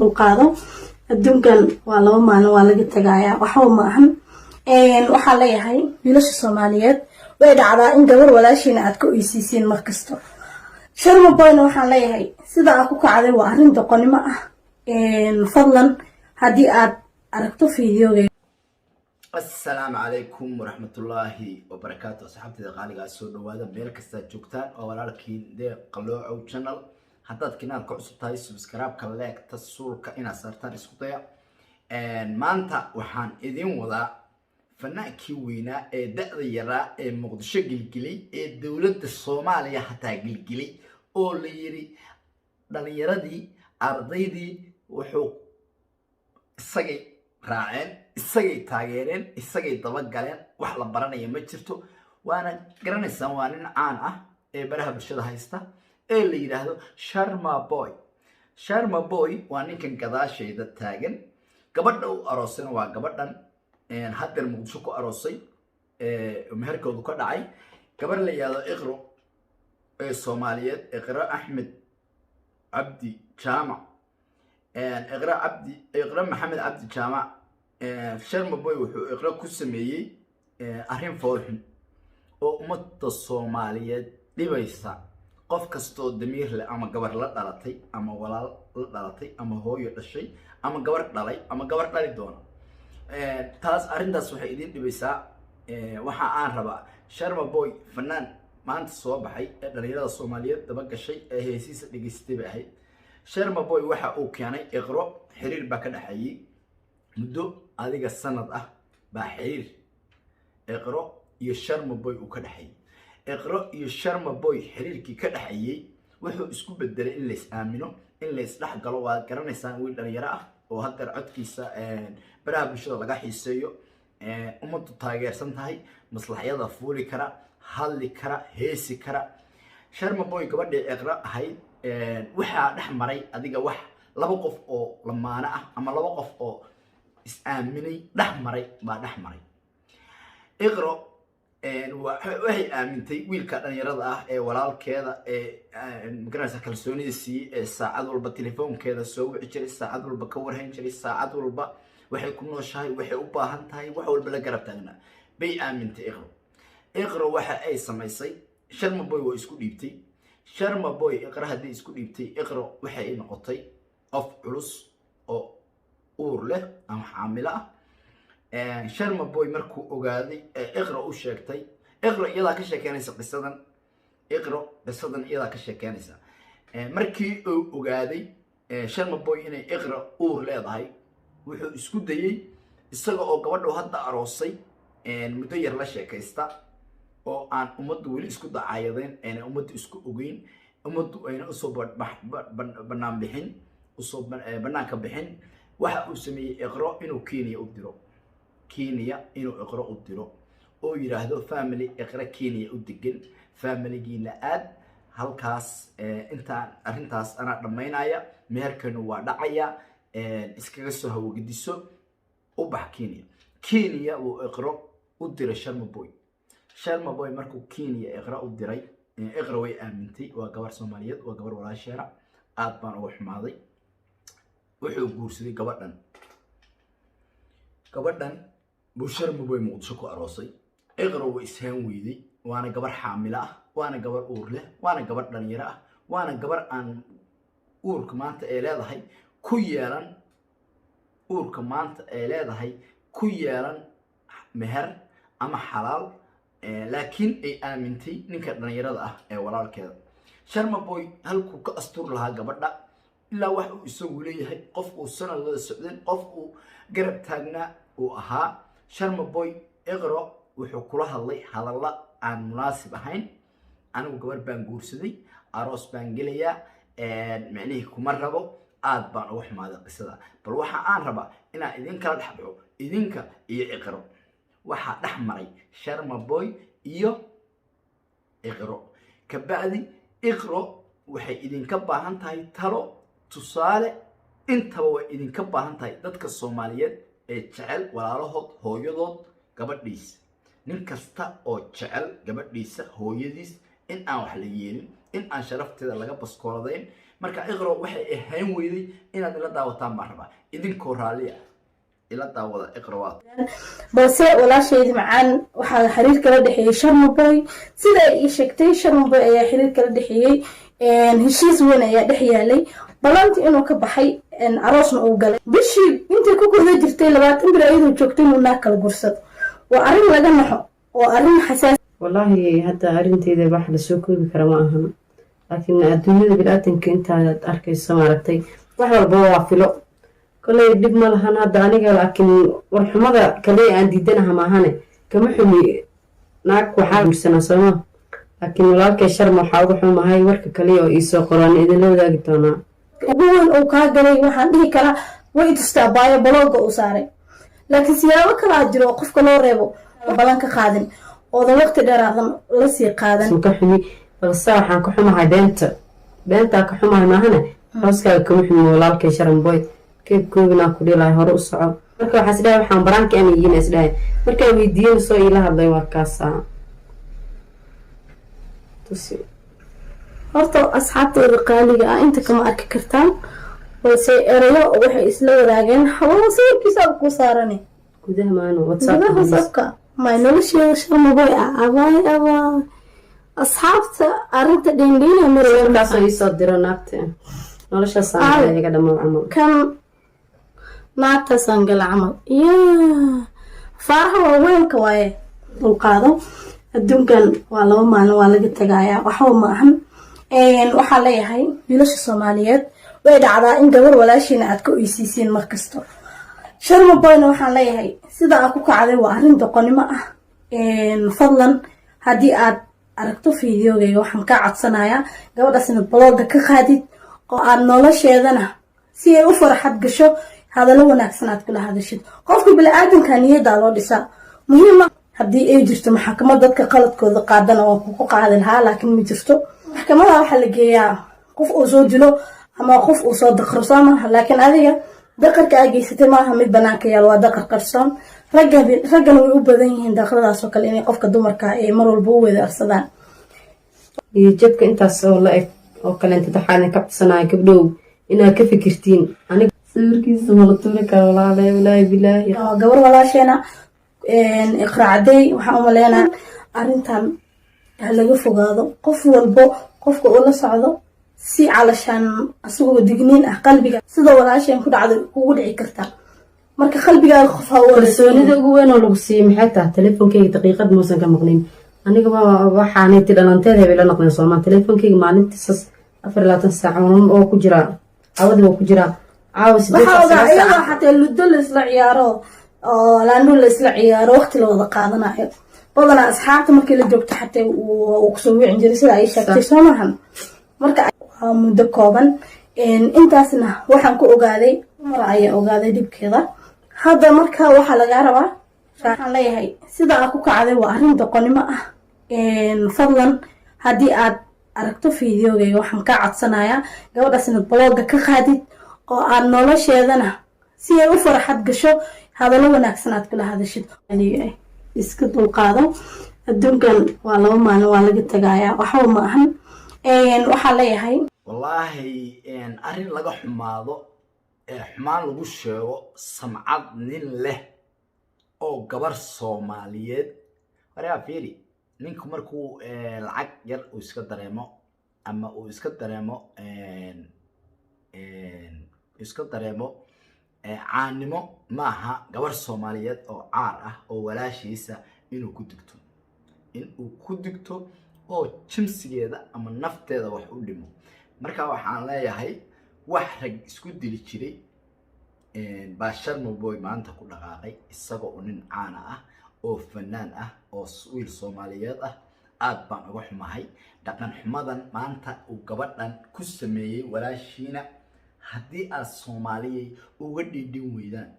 Dulqaado, adduunkan waa 2 maalin, waa laga tagayaa, waxba ma ahan. Waxaa leeyahay wiilasha Soomaaliyeed, way dhacdaa in gabar walaashiina aad ka oysiisiin markasto. Sharma Boyna waxaan leeyahay, sida aad ku kacday waa arrin doqonnimo ah. Fadlan, haddii aad aragto videoga Asalaamu calaykum waraxmatullaahi wabarakaatu. Asxaabtayda qaaligaa, soo dhawaada meel kastaad joogtaan oo walaalkiin Deeq Qaloocow Channel. Haddaad channelka cusub tahay, subscribe-ka, like-ta, suulka inaad saartaan isku daya. Maanta waxaan idiin wadaa fanaankii weynaa ee da-da yaraa ee Muqdisho gilgilay, ee dowladda Soomaaliya hataa gilgilay, oo la yiri dhalinyaradii, ardaydii wuxuu isagay raaceen, isagay taageereen, isagay dabagaleen. Wax la baranaya ma jirto, waana garanaysaan. Waa nin caan ah ee baraha bulshada haysta ee la yidhaahdo Sharma Boy. Sharma Boy waa ninkan gadaashayda taagan. Gabadha u aroosayna waa gabadhan haddeer Muqdisho ku aroosay, meherkoodu ka dhacay, gabar la yidhaahdo Iqro ee Soomaaliyeed, Iqro Axmed Cabdi Jaamac, Iqro Cabdi, Iqro Maxamed Cabdi Jaamac. Sharma Boy wuxuu Iqro ku sameeyey arrin foolxun oo ummadda Soomaaliyeed dhibaysa. Qof kastoo damiir leh, ama gabar la dhalatay, ama walaal la dhalatay, ama hooyo dhashay, ama gabar dhalay, ama gabar dhali doona, taas arrintaas waxay idin dhibaysaa. Waxa aan rabaa, Sharma Boy fanaan maanta soo baxay ee dhalinyarada Soomaaliyeed daba gashay ee heesiisa dhegeystay bay ahayd. Sharma Boy waxa uu keenay Iqro, xiriir baa ka dhexeeyey muddo adiga sanad ah baa xiriir Iqro iyo Sharma Boy uu ka dhexeeyey. Iqro iyo Sharma Boy xiriirkii ka dhexeeyey wuxuu isku bedelay in lays aamino, in lays dhex galo. Waad garanaysaan, wiil dhalinyaro ah oo haddeer codkiisa baraha bulshada laga xiiseeyo, ummaddu taageersan tahay, maslaxyada fuuli kara, hadli kara, heesi kara. Sharma Boy gabadhii Iqro ahayd waxaa dhex maray adiga wax laba qof oo lamaano ah ama laba qof oo is-aaminay dhex maray baa dhex maray. Iqro waxay aamintay wiilka dhalinyarada ah ee walaalkeeda ee magaranaysa, kalsoonida siiyey, ee saacad walba telefoonkeeda soo wici jiray, saacad walba ka warhayn jiray, saacad walba waxay ku nooshahay, waxay u baahan tahay, wax walba la garab taagnaa bay aamintay Iqro. Iqro waxa ay samaysay, Sharma Boy waa isku dhiibtay. Sharma Boy Iqro haddii isku dhiibtay, Iqro waxay noqotay qof culus oo uur leh ama xaamilo ah. Sharma Boy markuu ogaaday ee Iqro u sheegtay, Iqro iyadaa ka sheekeynaysa qisadan, Iqro qisadan iyadaa ka sheekeynaysa. Markii uu ogaaday Sharma Boy inay Iqro uur leedahay, wuxuu isku dayey, isaga oo gabadhu hadda aroosay muddo yar la sheekaysta, oo aan ummaddu weli isku dacaayadeen, ayna ummaddu isku ogeyn, ummaddu ayna usoo banaan bixin, usoo banaanka bixin, waxa uu sameeyey Iqro inuu Kenya u diro, Kenya inuu Iqro u diro oo yidhaahdo family Iqro Kenya u degan, familigiina aad halkaas, intaan arrintaas anaa dhammaynaya, meherkanu waa dhacaya, iskaga soo hawagediso, u bax Kenya. Kenya uu Iqro u diray Sharma Boy. Sharma Boy markuu Kenya Iqro u diray, Iqro way aamintay, waa gabar Soomaaliyeed, waa gabar walaasheera. Aad baan uga xumaaday. Wuxuu guursaday gabadhan. Gabadhan buu Sharma Boy Muqdisho ku aroosay. Iqro way ishaan weyday. Waana gabar xaamilo ah, waana gabar uur leh, waana gabar dhalinyaro ah, waana gabar aan uurka maanta ay leedahay ku yeelan, uurka maanta ay leedahay ku yeelan meher ama xalaal, laakiin ay aamintay ninka dhalinyarada ah ee walaalkeeda. Sharma Boy halkuu ka astur lahaa gabadha, ilaa wax uu isagu leeyahay, qof uu sanad wada socdeen, qof uu garab taagnaa uu ahaa, Sharma Boy Iqro wuxuu kula hadlay hadalla aan munaasib ahayn. "Anigu gabar baan guursaday, aroos baan gelayaa, micnihii kuma rabo." Aad baan uga xumaaday qisada. Bal waxa aan rabaa inaan idin kala dhex baxo, idinka iyo Iqro, waxaa dhex maray Sharma Boy iyo Iqro. Kabacdi Iqro waxay idinka baahan tahay talo, tusaale, intaba way idinka baahan tahay, dadka Soomaaliyeed ee jecel walaalahood, hooyadood, gabadhiisa, nin kasta oo jecel gabadhiisa, hooyadiis, in aan wax la yeelin, in aan sharafteeda laga baskooladayn. Marka Iqro waxay ahayn weyday inaad ila daawataan baan rabaa, idinkoo raalliya ila daawada. Iqro waa Balse walaasheydii macaan waxaa xiriir kala dhexeeyey Sharma Boy. Sida ay ii sheegtay, Sharma Boy ayaa xiriir kala dhexeeyey, heshiis weyn ayaa dhex yaalay, ballantii inuu ka baxay, aroosna uu galay. Bishii intay ku guda jirtay, 20 bir ayadoo joogtay, inuu naag kala gursado waa arrin laga naxo oo arrin xasaasi. Wallaahi hadda arinteyda wax lasoo koobi kara ma ahan, laakiin adduunyada bini-aadanka intaad arkayso, maaragtay, wax walba waa filo. Koley dhib ma lahan hadda aniga, laakiin warxumada kale aan diidanaha maahane kama xumi. Naag waxaa guursanaa sooma, laakiin walaalkay Sharma waxaa uga xumahay warka kaliya oo iisoo qoraan idinla wadaagi doonaa. Ugu weyn uu kaa galay waxaan dhihi karaa way itustaa baayo block-ga uu saaray, laakiin siyaabo kalaa jiro oo qofka loo reebo balan ka qaadin oodan waqti dheeraadan lasii qaadan. Ka xumi, balse waxaan ka xumahay beenta, beentaa ka xumahay maahane hooskaaga kama xumi. Walaalkay Sharamboy, keeb koobinaa ku dhilahay, hore u soco. Marka waxaa isdhahay waxaan baraanka ana yihiin isdhahay, markaa weydiiyana soo iila hadlay, waa kaasaa tusi. Horta asxaabtooda qaaliga ah inta kama arki kartaan, balse erayo waxay isla wadaageen hawa sawirkiisa ku saarane. Gudaha maano WhatsApp. Gudaha WhatsAppka may nolosheeda Sharmaboy ah. Abaay abaay, asxaabta arrinta dheendheena maraya. Sawirkaasoo iisoo diro naagta noloshaasaan iga dhamo camal. Kan naagtaasaan gala camal ya faaraha waa weynka waaye. Dulqaado, adduunkan waa 2 maalin, waa laga tagayaa, waxba ma ahan. Waxaa leeyahay wiilasha Soomaaliyeed, way dhacdaa in gabar walaashiina aad ka oysiisiin markasto. Sharma Boyna waxaan leeyahay, sida aad ku kacday waa arrin doqonnimo ah. Fadlan haddii aad aragto fideogayga, waxaan kaa codsanayaa gabadhaas inaad block-ga ka qaadid oo aad nolosheedana si ay u farxad gasho hadallo wanaagsan aad kula hadashid. Qofka bini-aadanka niyaddaa loo dhisaa muhiima. Haddii ay jirto maxkamad dadka qaladkooda qaadana waan kuku qaadi lahaa, laakiin ma jirto. Maxkamada waxaa la geeyaa qof uu soo dilo ama qof uu soo daqro, soo maaha? Laakiin adiga daqarka aa geysatay maaha mid banaanka yaal, waa daqar qarsoon. Ragga raggana way u badan yihiin daqradaas oo kale inay qofka dumarka ay mar walba u wedaarsadaan. Iyo jabka intaas oo la eg oo kaleenta waxaa idinka codsanaya gabdhow inaad ka fikirtiin. Aniga sawirkiisa mala tuuri karo walaale, walaahi bilaahi. Waa gabar walaasheena Iqra Cadey. Waxaan umaleynaa arrintan ha laga fogaado. Qof walbo qofka uu la socdo si calashaan asagoo digniin ah, qalbiga sida walaasheen ku dhacday kugu dhici kartaa. Marka qalbigaaga qof ha u Kalsoonida ugu weyn oo lagu siiyey maxay tahay? Teleefonkeyga daqiiqad muusan ka maqnin. Aniga waxaanay ti dhalanteed bay la noqdeen soomaa. Teleefonkeyga maalintii sas 24 saac oo ku jiraa, cawadii waa ku jiraa, caawa 8 Waxaa saac, ogaa 9 iyadoo saac. Xataa ludo laisla ciyaaro oo laandhu laisla ciyaaro, waqti la wada qaadanayo, badanaa asxaabta markii la joogto xataa uu kusoo wicin jiray, sida ay sheegtay, soo maahan? Marka waa muddo kooban intaasna waxaan ku ogaaday mar ayaa ogaaday dhibkeeda hadda. Marka waxaa lagaa rabaa, waxaan leeyahay, sida aad ku kacday waa arrin doqonnimo ah. Fadlan haddii aad aragto fideogayga, waxaan kaa codsanayaa gabadhaas inaad block-ga ka qaadid oo aad nolosheedana si ay u farxad gasho hadallo wanaagsan aad kula hadashid. Iska dulqaado, adduunkan waa 2 maalin, waa laga tagayaa, waxba ma ahan. Waxaa leeyahay Wallaahi arrin laga xumaado ee xumaan lagu sheego samcad nin leh oo gabar Soomaaliyeed. Waryaa fiiri, ninku markuu lacag yar uu iska dareemo ama uu iska dareemo caannimo, maaha gabar Soomaaliyeed oo caar ah oo walaashiisa inuu ku digto, in uu ku digto oo jimsigeeda ama nafteeda wax u dhimo. Marka waxaan leeyahay, wax rag isku dili jiray baa Sharma Boy maanta ku dhaqaaqay, isagoo oo nin caana ah oo fanaan ah oo wiil Soomaaliyeed ah. Aad baan uga xumahay dhaqan xumadan maanta uu gabadhan ku sameeyey walaashiina. Haddii aad Soomaaliyay uga dhidhin weydaan,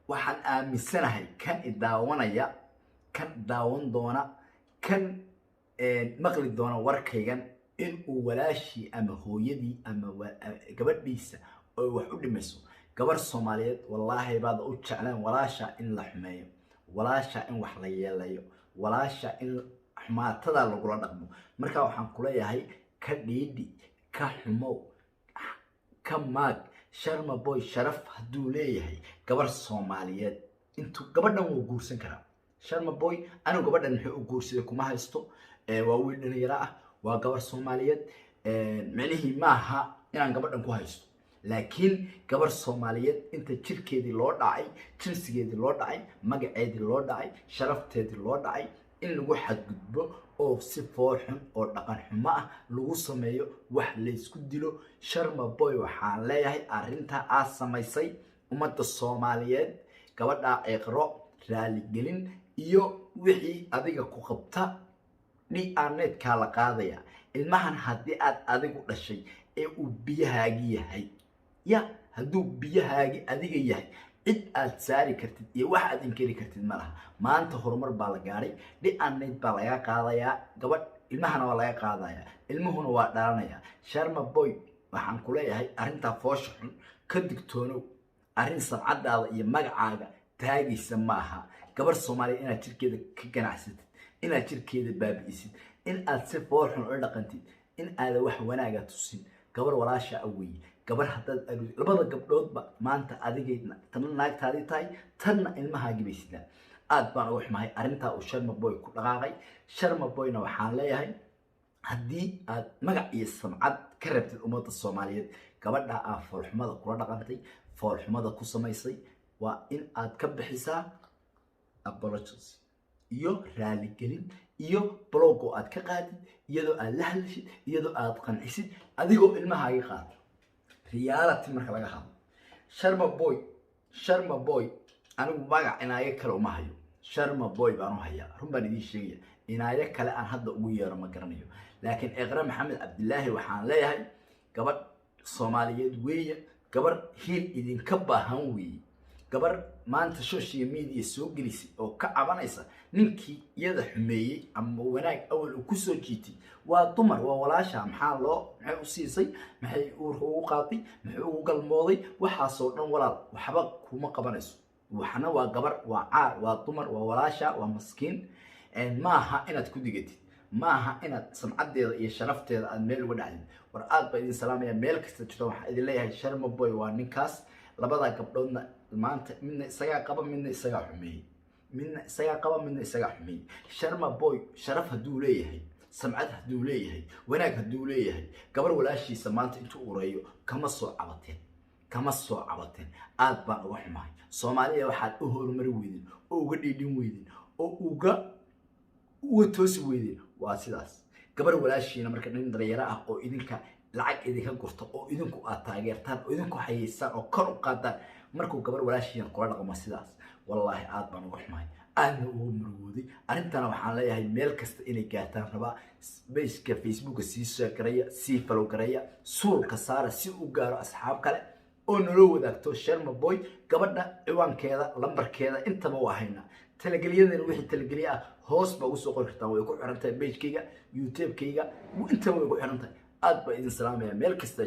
waxaan aaminsanahay kan i daawanaya, kan daawan doona, kan maqli doona warkaygan, in uu walaashii ama hooyadii ama gabadhiisa oy wax u dhimayso. Gabar Soomaaliyeed wallaahi baad u jecleen walaasha in la xumeeyo, walaasha in wax la yeelayo, walaasha in xumaatada lagula dhaqmo. Marka waxaan kuleeyahay, ka dhiidhi, ka xumow. Ka maag Sharma Boy. Sharaf hadduu leeyahay, gabar Soomaaliyeed intuu gabadhan wuu guursan karaa Sharma Boy. Anigu gabadhan muxuu u guursaday kuma haysto. Waa wiil dhalinyaro ah, waa gabar Soomaaliyeed. Micnihii maaha inaan gabadhan ku haysto, laakiin gabar Soomaaliyeed inta jirkeedii loo dhacay, jinsigeedii loo dhacay, magaceedii loo dhacay, sharafteedii loo dhacay, in lagu xadgudbo oo si foolxun oo dhaqan xumo ah lagu sameeyo, wax laysku dilo. Sharma Boy waxaan leeyahay, arrintaa aad samaysay ummadda Soomaaliyeed, gabadhaa Iqro raaligelin iyo wixii adiga ku qabta DNA-kaa la qaadaya. Ilmahan haddii aad adigu dhashay ee uu biyahaagi yahay, ya hadduu biyahaagi adiga yahay, cid aad saari kartid iyo wax aad inkeri kartid ma laha. Maanta horumar baa la gaadhay, DNA baa laga qaadayaa gabadh, ilmahana waa laga qaadayaa, ilmuhuna waa dhalanaya. Sharma Boy waxaan ku leeyahay, arrintaa foosha xun ka digtoonow. Arrin samcadaada iyo magacaaga taagaysa maaha. Gabar Soomaaliya inaad jirkeeda ka ganacsatid, inaad jirkeeda baabi'isid, in aad si foolxun ula dhaqantid, in aadan wax wanaaga tusin, gabar walaasha ah weeye. Gabar haddaad labada gabdhoodba maanta adigay tanna naagtaadii tahay, tanna ilmahaagii bay sidaan. Aad baan uga xumahay arrintaa uu Sharma Boy ku dhaqaaqay. Sharma Boyna waxaan leeyahay, haddii aad magac iyo samcad ka rabtid ummadda Soomaaliyeed, gabadha aad foolxumada kula dhaqantay, foolxumada ku samaysay, waa in aad ka bixisaa apologies iyo raaligelin iyo block oo aad ka qaadid, iyadoo aad la hadlashid, iyadoo aad qancisid, adigoo ilmahaagi qaata. Reality marka laga hadlo, Sharma Boy, Sharma Boy, anigu magac inaayo kale uma hayo, Sharma Boy baan u hayaa. Run baan idiin sheegaya, inaayo kale aan hadda ugu yeero ma garanayo. Laakiin Iqra Maxamed Cabdilaahi waxaan leeyahay, gabadh Soomaaliyeed weeye, gabar hiil idinka baahan weeye, gabar maanta social media soo gelisay oo ka cabanaysa ninkii iyada xumeeyey ama wanaag awal uu kusoo jiitay. Waa dumar, waa walaasha. Maxaa loo, maxay u siisay, maxay uurka ugu qaatay, maxay ugu galmooday? Waxaasoo dhan walaal waxba kuma qabanayso. Waxna waa gabar, waa caar, waa dumar, waa walaasha, waa maskiin. Maaha inaad ku digatid, maaha inaad samcadeeda iyo sharafteeda aad meel uga dhacdid. War aad baa idin salaamaya meel kasta jirto. Waxaan idin leeyahay, Sharma Boy waa ninkaas. Labada gabdhoodna maanta midna isagaa qaba, midna isagaa xumeeyey, midna isagaa qaba, midna isagaa xumeeyey. Sharma Boy sharaf hadduu leeyahay, samcad hadduu leeyahay, wanaag hadduu leeyahay, gabar walaashiisa maanta intuu ureeyo kama soo cabateen, kama soo cabateen. Aad baan uga xumahay. Soomaaliya waxaad u horumari weydeen oo uga dhiidhin weydeen oo uga toosi weydeen waa sidaas. Gabar walaashiina marka nin dhalinyaro ah oo idinka lacag idinka gurto oo idinku aad taageertaan oo idinku xayeysaan oo kor u qaadaan, markuu gabar walaashiina kula dhaqmo sidaas, wallaahi aad baan uga xumahay, aadna uga murugooday. Arrintana waxaan leeyahay, meel kasta inay gaartaan rabaa. Page-ka Facebooka sii share gareeya, sii follow gareeya, suulka saara si u gaaro asxaab kale oo naloo wadaagto. Sharma Boy gabadha ciwaankeeda, lambarkeeda intaba waa haynaa. Talagelyadana wixii talagelye ah hoos baa ugu soo qori kartaan. Way ku xiran tahay page-kayga, YouTube-kayga, intaba way ku xiran tahay. Aad baa idin salaamaya meel kasta.